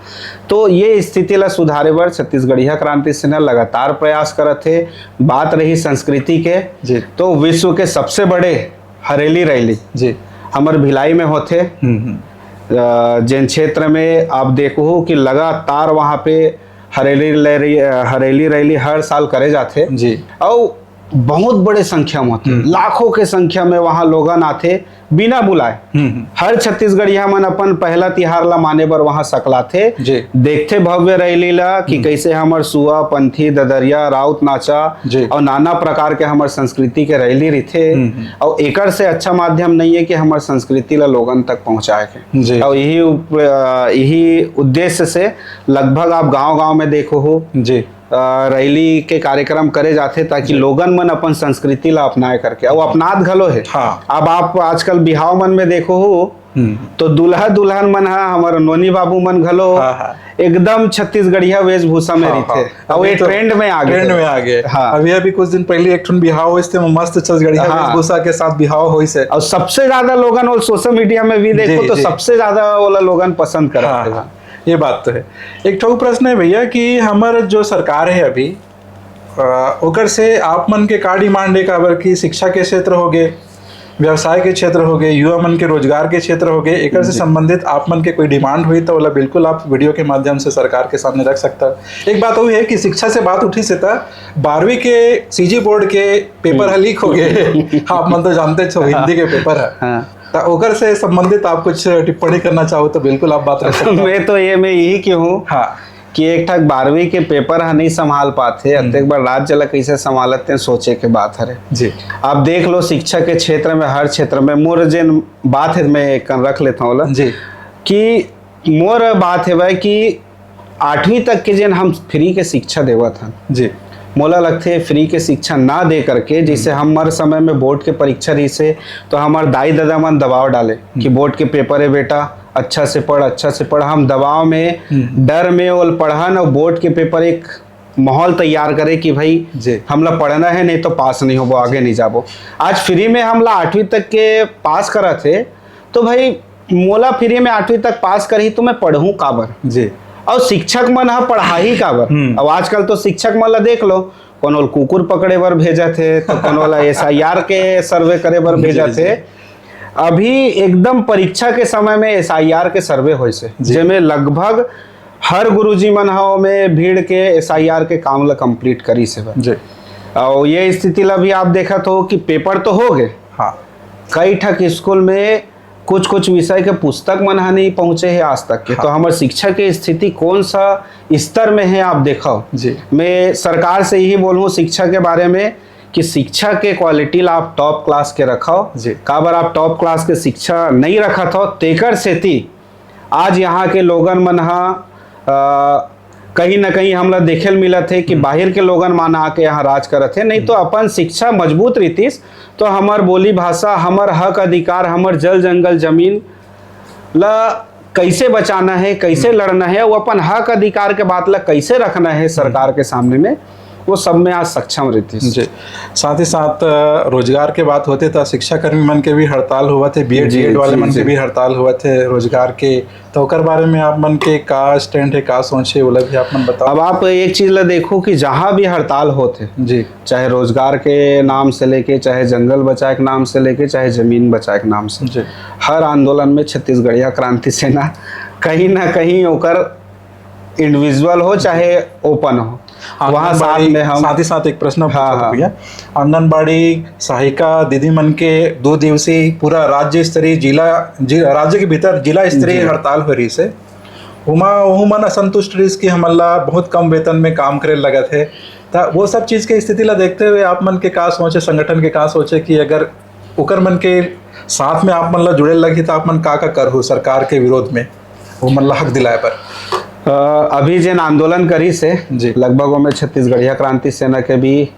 तो ये स्थिति ला सुधारे बर छत्तीसगढ़िया क्रांति सेना लगातार प्रयास करत हे। बात रही संस्कृति के, जी। तो विश्व के सबसे बड़े हरेली रैली जी। हमर भिलाई में होथे। हम्म, हम्म। अ, जेन क्षेत्र में आप देखो कि लगातार वहाँ पे हरेली रैली, अ, हरेली रैली हर साल करे जाथे। जी। अउ बहुत बड़े संख्या में होथे, हम्म। लाखों के संख्या में वहाँ लोगन आथे बिना बुलाए। हम्म, हम्म। हर छत्तीसगढ़िया मन अपन पहला तिहार ला माने बर वहाँ सकलाथे। जी। देखथे भव्य रैली ला कि हम्म। कैसे हमर सुआ, पंथी, ददरिया, राउत नाचा जी। और नाना प्रकार के हमर संस्कृति के रैली रिथे। हम्म, हम्म। और एकर से अच्छा माध्यम नहीं है कि हमर संस्कृति ला लोगन तक पहुँचाए के। जी। और यही उप-, अ, यही उद्देश्य से लगभग आप गांव-गांव में देखो हो, जी। अ, रैली के कार्यक्रम करे जाथे ताकि जी। लोगन मन अपन संस्कृति ला अपनाए करके, अउ अपनात घलो हे। हाँ। अब आप आजकल बिहाव मन में देखो हो, हम्म। तो दूल्हा दुल्हन मन ह, हमर नोनी बाबू मन घलो हाँ, हाँ। एकदम छत्तीसगढ़िया वेशभूषा में हाँ, रहिथे। हाँ। अउ अभी ये तो trend में आ गे। Trend में आ गे। हाँ। अभी, अभी कुछ दिन पहले एक ठन बिहाव होइस ते, मस्त छत्तीसगढ़िया हाँ। वेशभूषा के साथ बिहाव होइस हे। अउ सबसे ज्यादा लोगन वो social media में भी देखो जी, तो जी। सबसे ज्यादा वाला लोगन पसंद करत हाँ, हे। हाँ। ये बात तो है। एक ठो प्रश्न है भैया कि हमर जो सरकार है अभी, अ, ओकर से आप मन के का demand है, काबर कि शिक्षा के क्षेत्र हो गए, व्यवसाय के क्षेत्र हो गए, युवा मन के रोजगार के क्षेत्र हो गए, एकर से जी। संबंधित आप मन के कोई demand हुई तो ओला बिल्कुल आप video के माध्यम से सरकार के सामने रख सकता। एक बात वो है कि शिक्षा से बात उठी से था, बारहवीं के सीजी बोर्ड के पेपर हम्म। ह leak हो गए। आप मन तो जानते हो हिंदी के paper है। हाँ। तो ओकर से संबंधित आप कुछ टिप्पणी करना चाहो तो बिल्कुल आप बात रख सकते हो। मैं तो ये, मैं यही कहूँ हाँ। कि एक ठक बारहवीं के paper ह नहीं संभाल पाथे, हम्म। अतेक बड़ राज्य ला कैसे संभालत हे, सोचे के बात हरे। जी। आप देख लो, शिक्षा के क्षेत्र में, हर क्षेत्र में, मोर जेन बात है, मैं एक रख लेता हूँ ओला, जी। कि मोर बात है भाई कि आठवीं तक के जेन हम free के शिक्षा देवत हन, जी। मोला लगथे free के शिक्षा ना दे करके, जैसे हम्म। हमर समय में बोर्ड के परीक्षा रहिसे, तो हमर दाई ददा मन दबाव डाले कि हम्म। बोर्ड के paper है बेटा, अच्छा से पढ़, अच्छा से पढ़। हम दबाव में, हम्म। डर में ओल पढ़न, और बोर्ड के paper एक माहौल तैयार करे कि भाई, जी। हमला पढ़ना है, नहीं तो पास नहीं होबो, आगे नहीं जाबो। आज free में हमला आठवीं तक के पास करत हे, तो भाई, मोला free में आठवीं तक पास करही, तो मैं पढ़हूँ काबर? जी। और शिक्षक मन ह पढ़ाही काबर? हम्म। अब आजकल तो शिक्षक मन ला देख लो, कोनो ल कुकुर पकड़े बर भेजत हे, तो कोनो ला SIR के survey करे बर जी, भेजत जी। हे। अभी एकदम परीक्षा के समय में SIR के survey होइस हे, जी। जेमे लगभग हर गुरुजी मन ह ओमे भीड़ के SIR के काम ला complete करिस हे। जी। और ये स्थिति ला भी आप देखत हो कि paper तो हो गए, हाँ। कई ठक स्कूल में कुछ-कुछ विषय के पुस्तक मन ह नहीं पहुँचे हे आज तक के। हाँ। तो हमर शिक्षा के स्थिति कौन सा स्तर में है, आप देखो। जी। मैं सरकार से यही बोलूँ शिक्षा के बारे में कि शिक्षा के quality ला आप top class के रखो। जी। काबर आप top class के शिक्षा नहीं रखत हो, तेकर सेती आज यहाँ के लोगन मन ह, अ, कहीं ना कहीं हमला देखे ल मिलत हे कि हम्म। बाहिर के लोगन मन आके यहाँ राज करत हे, नहीं तो हम्म। अपन शिक्षा मजबूत रहितिस, तो हमर बोली भाषा, हमर हक अधिकार, हमर जल जंगल जमीन ला कैसे बचाना है, कैसे हम्म। लड़ना है, वो अपन हक अधिकार के बात ला कैसे रखना है सरकार हम्म। के सामने में, वो सब में आज सक्षम रहितिस। जी। साथ ही साथ, अ, रोजगार के बात होथे त शिक्षा कर्मी मन के भी हड़ताल होवत हे, B.Ed, जी, B.Ed वाले जी, मन के जी। भी हड़ताल होवत हे रोजगार के, तो ओकर बारे में आप मन के का stand हे, का सोच हे, ओला भी आप मन बताओ। अब आप एक चीज ला देखो कि जहाँ भी हड़ताल होत हे, जी। चाहे रोजगार के नाम से लेके, चाहे जंगल बचाए के नाम से लेके, चाहे जमीन बचाए के नाम से, जी। हर आंदोलन में छत्तीसगढ़िया क्रांति सेना कहीं ना कहीं ओकर individual हो चाहे open हो, वहाँ साथ आंगनबाड़ी, में हम साथ ही साथ एक प्रश्न हाँ, पूछत हाँ। भैया, आंगनबाड़ी सहायिका दीदी मन के दो दिवसीय पूरा राज्य स्तरीय, जिला, जि-, राज्य के भीतर जिला स्तरीय जी। हड़ताल हो रहिस हे, ओमा ओहू मन असंतुष्ट रहिस कि हमन ला बहुत कम वेतन में काम करे लगत हे। त वो सब चीज के स्थिति ला देखते हुए आप मन के का सोच हे, संगठन के का सोच हे कि अगर ओकर मन के साथ में आप मन ला जुड़े लगही त आप मन का का करहू सरकार के विरोध में, वो मन ला हक दिलाए बर? अ, अभी जेन आंदोलन करिस हे, जी। लगभग ओमे छत्तीसगढ़िया क्रांति सेना के भी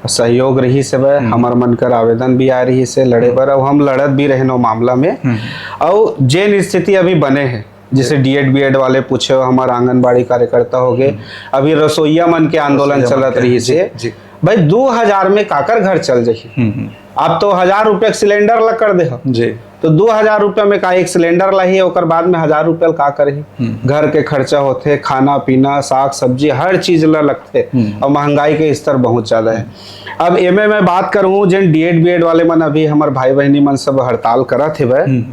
सहयोग रहिस हवय, हम्म। हमर मन कर आवेदन भी आए रहिस हे लड़े हम्म। बर, अउ हम लड़त भी रहेन ओ मामला में। हम्म। अउ जेन स्थिति अभी बने हे, जैसे जी। D.Ed, B.Ed वाले पूछे हो, हमर आंगनबाड़ी कार्यकर्ता हो गए, हम्म। अभी रसोईया मन के आंदोलन रसोईया मन चलत के, रहिस जी, हे। जी। भाई, दू हजार में काकर घर चल जाही? हम्म, हम्म। आप तो हजार रुपया के सिलेंडर ला कर दे हो। जी। तो दू हजार रुपया में का एक सिलेंडर लाही, ओकर बाद में हजार रुपया का करही? हम्म। घर के खर्चा होथे, खाना पीना, साग सब्जी, हर चीज ला लगथे। हम्म। और महंगाई के स्तर बहुत ज्यादा है। हम्म। अब एमे मैं बात करूँ, जेन D.Ed, B.Ed वाले मन, अभी हमर भाई बहिनी मन सब हड़ताल करत हेवय, हम्म।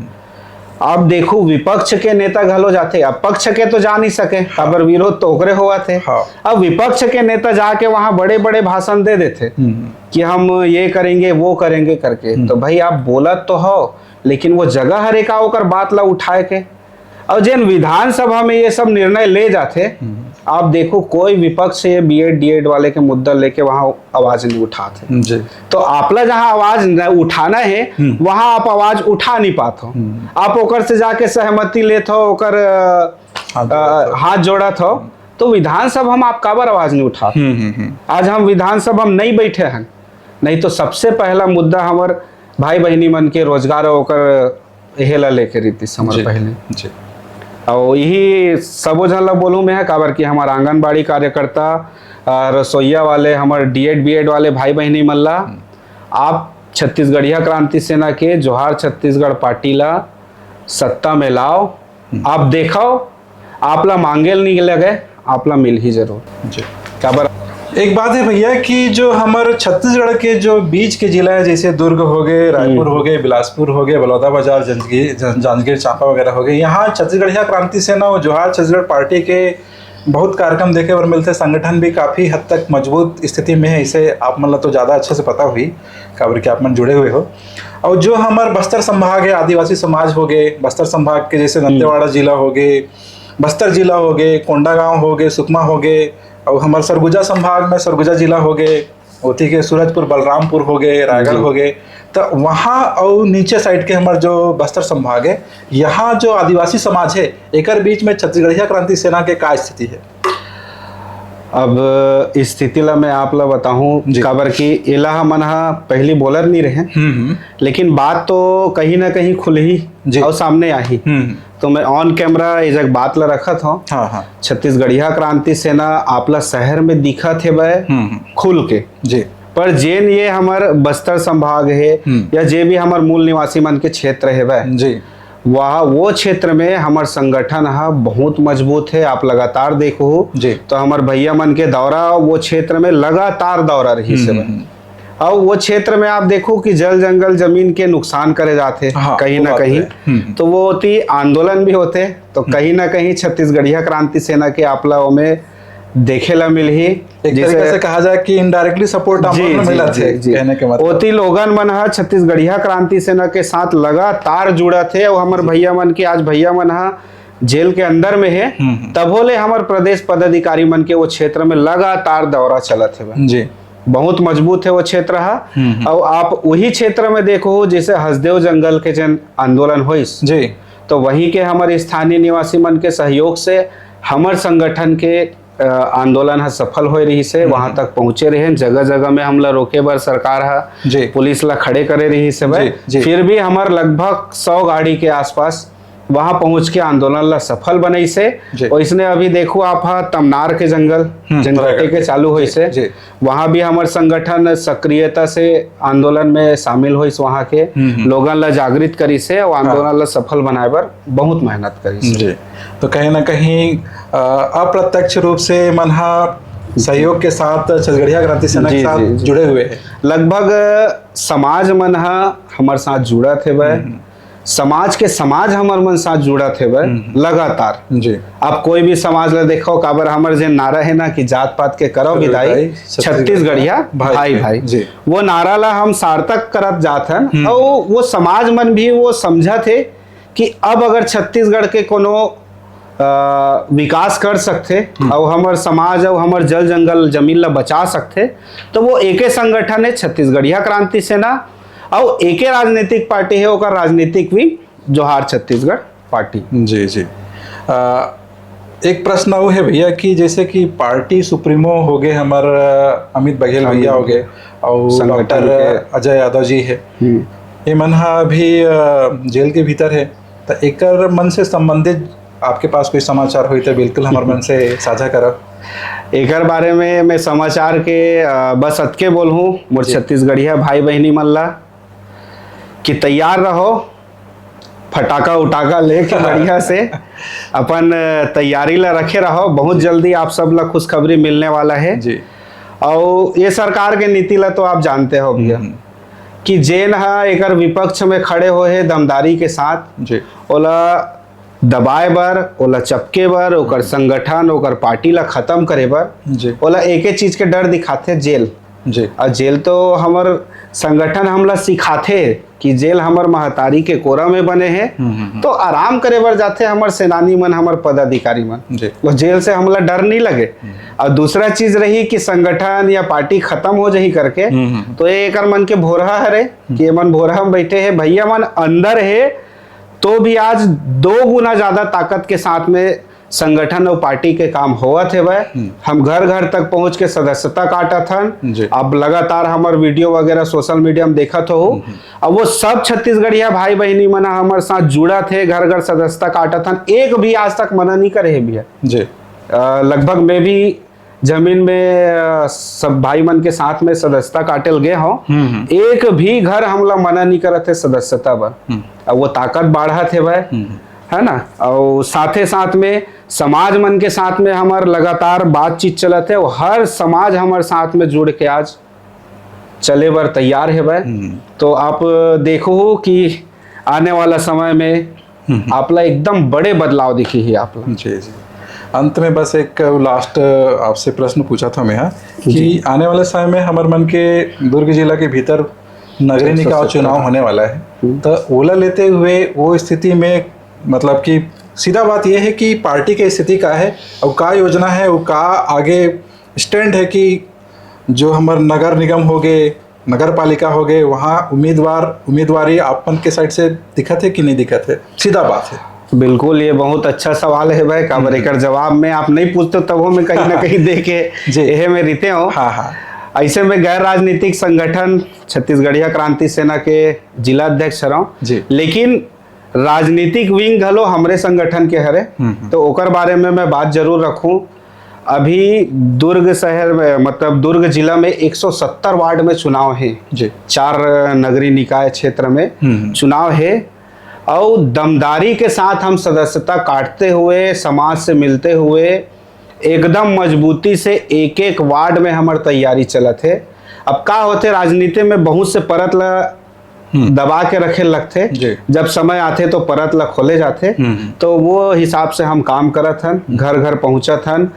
आप देखो, विपक्ष के नेता घलो जाथे, अब पक्ष के तो जा नहीं सके, काबर विरोध तो ओकरे होवत हे। हाँ। अब विपक्ष के नेता जाके वहां बड़े बड़े भाषण दे देथे हम्म। कि हम ये करेंगे, वो करेंगे करके। तो भाई, आप बोलत तो हो, लेकिन वो जगह हरे का ओकर बात ला उठाए के? और जेन विधानसभा में ये सब निर्णय ले जाथे, आप देखो, कोई विपक्ष ये बीएड डीएड वाले के मुद्दा लेके वहां आवाज नहीं उठाते। जी। तो आपला जहां आवाज न उठाना है, हम्म। वहां आप आवाज उठा नहीं पाते हो। हम्म। आप ओकर से जाके सहमति लेत हो, ओकर अ, हाथ अ, हाथ जोड़त हो, तो विधानसभा में आप काबर आवाज नहीं उठा? हम्म हम्म हम्म आज हम विधानसभा में नहीं बैठे हैं, नहीं तो सबसे पहला मुद्दा हमर भाई बहिनी मन के रोजगार और ओकर एहे ला लेके रहितिस हमर जी, पहले। जी। और यही सबो झन ला बोलूं मैं, काबर कि हमर आंगनबाड़ी कार्यकर्ता, अ, रसोईया वाले, हमर डीएड बीएड वाले भाई बहिनी मन ला, आप छत्तीसगढ़िया क्रांति सेना के जोहार छत्तीसगढ़ पार्टी ला सत्ता में लाओ, आप देखो, आप ला मांगे ल नहीं लगे, आप ला मिल ही जरूर। जी। काबर एक बात है भैया कि जो हमर छत्तीसगढ़ के जो बीच के जिला है, जैसे दुर्ग हो गए, रायपुर हो गए, बिलासपुर हो गए, बलौदाबाजार, जांजगीर, जां-, जांजगीर चांपा वगैरह हो गए, यहाँ छत्तीसगढ़िया क्रांति सेना और जोहार छत्तीसगढ़ पार्टी के बहुत कार्यक्रम देखे बर मिलथे। संगठन भी काफी हद तक मजबूत स्थिति में है, इसे आप मन ला तो ज्यादा अच्छे से पता हुई, काबर कि आप मन जुड़े हुए हो। और जो हमर बस्तर संभाग है, आदिवासी समाज हो गए, बस्तर संभाग के जैसे दंतेवाड़ा जिला हो गए, बस्तर जिला हो गए, कोंडागांव हो गए, सुकमा हो गए, और हमर सरगुजा संभाग में सरगुजा जिला हो गए, ओती के सूरजपुर, बलरामपुर हो गए, रायगढ़ हो गए, तो वहाँ और नीचे साइड के हमर जो बस्तर संभाग है, यहाँ जो आदिवासी समाज है, एकर बीच में छत्तीसगढ़िया क्रांति सेना के का स्थिति है? अब स्थिति ला मैं आप ला बताहूँ, जी। काबर कि एला हमन हा पहली बोलत नहीं रहे, हम्म हम्म लेकिन बात तो कहीं ना कहीं खुलही जी। और सामने आही। हम्म तो मैं ऑन कैमरा ये जग बात ला रखत हूँ। हाँ हाँ छत्तीसगढ़िया क्रांति सेना आपला शहर में दिखत हेवय हम्म खुल के, जी पर जेन ये हमर बस्तर संभाग है हम्म। या जे भी हमर मूल निवासी मन के क्षेत्र हेवय, जी वह वो क्षेत्र में हमर संगठन ह बहुत मजबूत है। आप लगातार देखो जी। तो हमर भैया मन के दौरा वो क्षेत्र में लगातार दौरा रही से हम्म, और वो क्षेत्र में आप देखो कि जल जंगल जमीन के नुकसान करे जाते हाँ, कहीं वो ना बात कहीं। है। हम्म। तो वो होती आंदोलन भी होते, तो कहीं ना कहीं छत्तीसगढ़िया क्रांति सेना के आपला में देखे ला मिलही। एक तरीके से कहा जाए कि इनडायरेक्टली सपोर्ट आप जी, लोग जी, मिला जी, थे जी। कहने के मतलब। ओती लोगन मन ह छत्तीसगढ़िया क्रांति सेना के साथ लगातार जुड़त हे और हमर भैया मन के, आज भैया मन ह जेल के अंदर में हे, हम्म, हम्म। तभो ले हमर प्रदेश पदाधिकारी मन के वो क्षेत्र में लगातार दौरा चलत हे। जी बहुत मजबूत है वो क्षेत्र ह। हम्म, हम्म। और आप वही क्षेत्र में देखो, जैसे हसदेव जंगल के जन आंदोलन होइस, जी तो वहीं के हमर स्थानीय निवासी मन के सहयोग से हमर संगठन के अ, आंदोलन ह सफल होए रहिस हे। वहां तक पहुंचे रहे, जगह जगह में हमला रोके बर सरकार ह जी। पुलिस ला खड़े करे रहिस हे। जी, जी। फिर भी हमर लगभग सौ गाड़ी के आसपास वहां पहुंच के आंदोलन ला सफल बनाइस हे। जी। ओइसने अभी देखो आप ह तमनार के जंगल हम्म, जन कटे के चालू होइस हे, जी। वहां भी हमर संगठन सक्रियता से आंदोलन में शामिल होइस, वहां के हम्म, हम्म। लोगन ला जागृत करिस हे और आंदोलन ला सफल बनाए बर बहुत मेहनत करिस हे। जी तो कहीं ना कहीं अ, अप्रत्यक्ष रूप से मन हा सहयोग के साथ छत्तीसगढ़िया क्रांति सेना के जी, साथ जी, जी। जुड़े हुए हैं। लगभग समाज मन ह हमर साथ जुड़त हेवय, समाज के समाज हमर मन साथ जुड़त हेवय लगातार। जी आप कोई भी समाज ला देखो, काबर हमर जे नारा है ना कि जात पात के करो विदाई, विदाई, छत्तीसगढ़िया भाई भाई। जी। वो नारा ला हम सार्थक करत जात हन हम्म। और वो समाज मन भी वो समझत हे कि अब अगर छत्तीसगढ़ के कोनो अ, विकास कर सकथे और हमर समाज और हमर जल जंगल जमीन ला बचा सकथे, तो वो एके संगठन है छत्तीसगढ़िया क्रांति सेना और एके राजनीतिक पार्टी है, ओकर राजनीतिक विंग जोहार छत्तीसगढ़ पार्टी। जी जी अ, एक प्रश्न वो है भैया कि जैसे कि पार्टी सुप्रीमो हो गए हमर अ, अमित बघेल भैया हो गए और संगठन डॉक्टर के अजय यादव जी है, हम्म। ये मन हा अभी अ, जेल के भीतर है, तो एकर मन से संबंधित आपके पास कोई समाचार होई तो बिल्कुल हमर मन से साझा करब। एकर बारे में मैं समाचार के अ, बस अतके बोलहूँ मोर जी। छत्तीसगढ़िया भाई बहिनी मन ला कि तैयार रहो, फटाका उटाका लेके बढ़िया से अपन अ, तैयारी ला रखे रहो। बहुत जल्दी आप सब ला खुशखबरी मिलने वाला है। जी और ये सरकार के नीति ला तो आप जानते हो भैया, हम्म। कि जेन ह एकर विपक्ष में खड़े होए हे दमदारी के साथ, जी ओला दबाए बर, ओला चपके बर, ओकर संगठन, ओकर पार्टी ला खत्म करे बर, जी ओला एके चीज के डर दिखाथे, जेल। जी और जेल तो हमर संगठन हमला सिखाथे कि जेल हमर महतारी के कोरा में बने हे, हम्म, हम्म, हम्म। तो आराम करे बर जाथे हमर सेनानी मन, हमर पदाधिकारी मन। जी वो जेल से हमला डर नहीं लगे। और दूसरा चीज रही कि संगठन या पार्टी खत्म हो जाही करके, हम्म, हम्म। तो ये एकर मन के भोरहा हरे कि ये मन भोरहा में बैठे हे, भैया मन अंदर हे, तो भी आज दो गुना ज्यादा ताकत के साथ में संगठन और पार्टी के काम होवत हेवय। हम घर घर तक पहुंच के सदस्यता काटत हन। जी। अब लगातार हमर वीडियो वगैरह सोशल मीडिया में देखत हो, अब वो सब छत्तीसगढ़िया भाई बहिनी मन हमर साथ जुड़त हे, घर घर सदस्यता काटत हन। एक भी आज तक मना नहीं करे हे भैया। जी अ, लगभग मैं भी जमीन में, अ, सब भाई मन के साथ में सदस्यता काटे ल गे हूँ, हम्म, हम्म। एक भी घर हमला मना नहीं करत हे सदस्यता बर। हम्म। अब वो ताकत बाढ़त हे भाई, हम्म। है ना? और साथे साथ में समाज मन के साथ में हमार लगातार बातचीत चलत हे, और हर समाज हमार साथ में जुड़ के आज चले बर तैयार हे भाई। हम्म। तो आप देखो कि आने वाला समय में हम्म। आपला एकदम बड़े बदलाव दिखी ही आपला। जी जी। अंत में बस एक लास्ट आपसे प्रश्न पूछा था मैं यहाँ कि आने वाले समय में हमर मन के दुर्ग जिला के भीतर नगरीय निकाय चुनाव होने वाला है, तो ओला लेते हुए वो स्थिति में, मतलब कि सीधा बात यह है कि पार्टी के स्थिति का है और का योजना है, वो का आगे स्टैंड है कि जो हमर नगर निगम हो गए, नगर पालिका हो गए, वहाँ उम्मीदवार, उम्मीदवारी आप मन के साइड से दिखत है कि नहीं दिखत है? सीधा बात है। बिल्कुल, ये बहुत अच्छा सवाल है भाई, काबर एकर जवाब में आप नहीं पूछते तब मैं कहीं ना कहीं दे के जी। यह में रहते हो। हाँ हाँ। ऐसे में गैर राजनीतिक संगठन छत्तीसगढ़िया क्रांति सेना के जिला अध्यक्ष हरव, जी। लेकिन राजनीतिक विंग घलो हमरे संगठन के हरे, हम्म, हम्म। तो ओकर बारे में मैं बात जरूर रखूं। अभी दुर्ग शहर में, मतलब दुर्ग जिला में एक सौ सत्तर वार्ड में चुनाव है, जी। चार नगरीय निकाय क्षेत्र में हम्म। चुनाव है, और दमदारी के साथ हम सदस्यता काटते हुए, समाज से मिलते हुए एकदम मजबूती से एक एक वार्ड में हमर तैयारी चलत है। अब का होते, राजनीति में बहुत से परत ला हम्म। दबा के रखे लगथे। जी। जब समय आथे तो परत ला खोले जाथे। हम्म। तो वो हिसाब से हम काम करत हन, घर घर पहुंचत हन,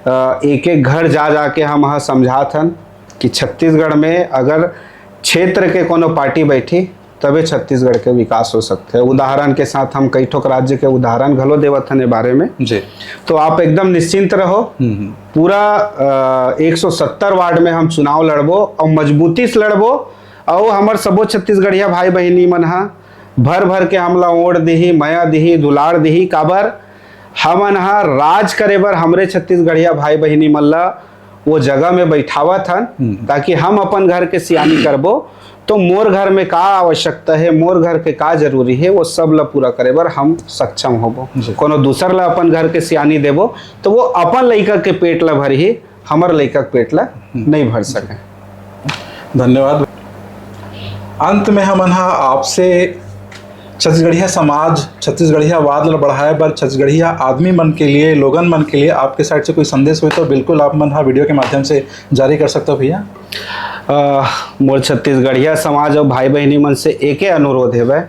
अ, एक एक घर जा जा के हम ह समझात हन कि छत्तीसगढ़ में अगर क्षेत्र के कोनो पार्टी बैठी तबे छत्तीसगढ़ के विकास हो सकथे। उदाहरण के साथ हम कई ठोक राज्य के उदाहरण घलो देवत हन ए बारे में। जी। तो आप एकदम निश्चिंत रहो। हम्म, हम्म। पूरा, अ, एक सौ सत्तर वार्ड में हम चुनाव लड़बो और मजबूती से लड़बो, और हमर सबो छत्तीसगढ़िया भाई बहिनी मन ह भर भर के हमला ओढ़ दिही, मया दिही, दुलार दिही। काबर हमन ह राज करे बर हमरे छत्तीसगढ़िया भाई बहिनी मन ला वो जगह में बैठावत हन, हम्म। ताकि हम अपन घर के सियानी करबो तो मोर घर में का आवश्यकता है, मोर घर के का जरूरी है, वो सब ला पूरा करे बर हम सक्षम होबो। जी। कोनो दूसर ला अपन घर के सियानी देबो तो वो अपन लइका के पेट ला भरही, हमर लइका के पेट ला नहीं भर सके। धन्यवाद। अंत में हमन हा आपसे छत्तीसगढ़िया समाज, छत्तीसगढ़िया वाद ला बढ़ाए बर, छत्तीसगढ़िया आदमी मन के लिए, लोगन मन के लिए आपके साइड से कोई संदेश हो तो बिल्कुल आप मन हा वीडियो के माध्यम से जारी कर सकते हो भैया। अ, मोर छत्तीसगढ़िया समाज और भाई बहिनी मन से एके अनुरोध हेवय,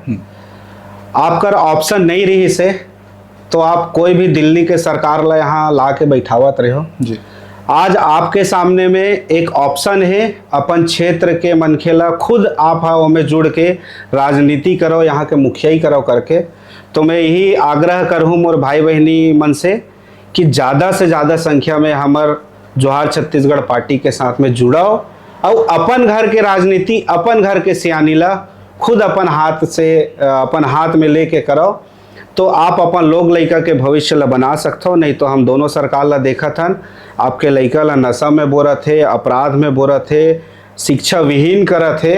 आपकर ऑप्शन नहीं रही से तो आप कोई भी दिल्ली के सरकार ला यहाँ ला के बैठावत रहो। जी। आज आपके सामने में एक ऑप्शन है, अपन क्षेत्र के मनखे ला खुद आप हा ओमे जुड़ के राजनीति करो, यहाँ के मुखियाई करो करके। तो मैं यही आग्रह करहूँ मोर भाई बहिनी मन से कि ज़्यादा से ज़्यादा संख्या में हमर जोहार छत्तीसगढ़ पार्टी के साथ में जुड़ो और अपन घर के राजनीति, अपन घर के सियानी ला खुद अपन हाथ से, अ, अपन हाथ में लेके करो, तो आप अपन लोग लइका के भविष्य ला बना सकथो। नहीं तो हम दोनों सरकार ला देखत हन, आपके लइका ला नशा में बोरत हे, अपराध में बोरत हे, शिक्षा विहीन करत हे।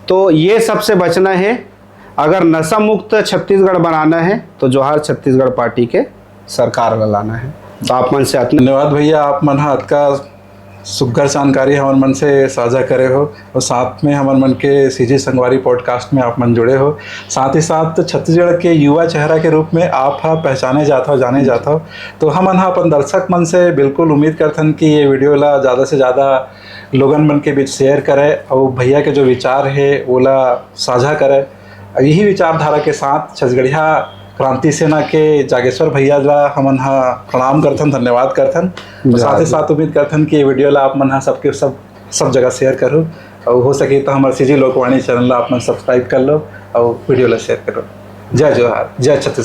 तो ये सबसे बचना है। अगर नशा मुक्त छत्तीसगढ़ बनाना है तो जोहार छत्तीसगढ़ पार्टी के सरकार ला लाना है। तो आप मन से अतना धन्यवाद भैया, आप मन हा अतका सुग्घर जानकारी हमर मन से साझा करे हो और साथ में हमर मन के सीजी संगवारी पॉडकास्ट में आप मन जुड़े हो। साथ ही साथ छत्तीसगढ़ के युवा चेहरा के रूप में आप हा पहचाने जात हो, जाने जात हो। तो हमन हा अपन दर्शक मन से बिल्कुल उम्मीद करथन कि ये वीडियो ला ज़्यादा से ज़्यादा लोगन मन के बीच शेयर करे और भैया के जो विचार हे ओला साझा करे। यही विचारधारा के साथ छत्तीसगढ़िया क्रांति सेना के जागेश्वर भैया ला हमन हा प्रणाम करथन, धन्यवाद करथन। और साथ ही साथ उम्मीद करथन कि ये वीडियो ला आप मन हा सबके सब सब जगह शेयर करो और हो सके तो हमारे सीजी लोकवाणी चैनल ला आप मन सब्सक्राइब कर लो और वीडियो ला शेयर करो। जय जोहार, जय छत्तीसगढ़।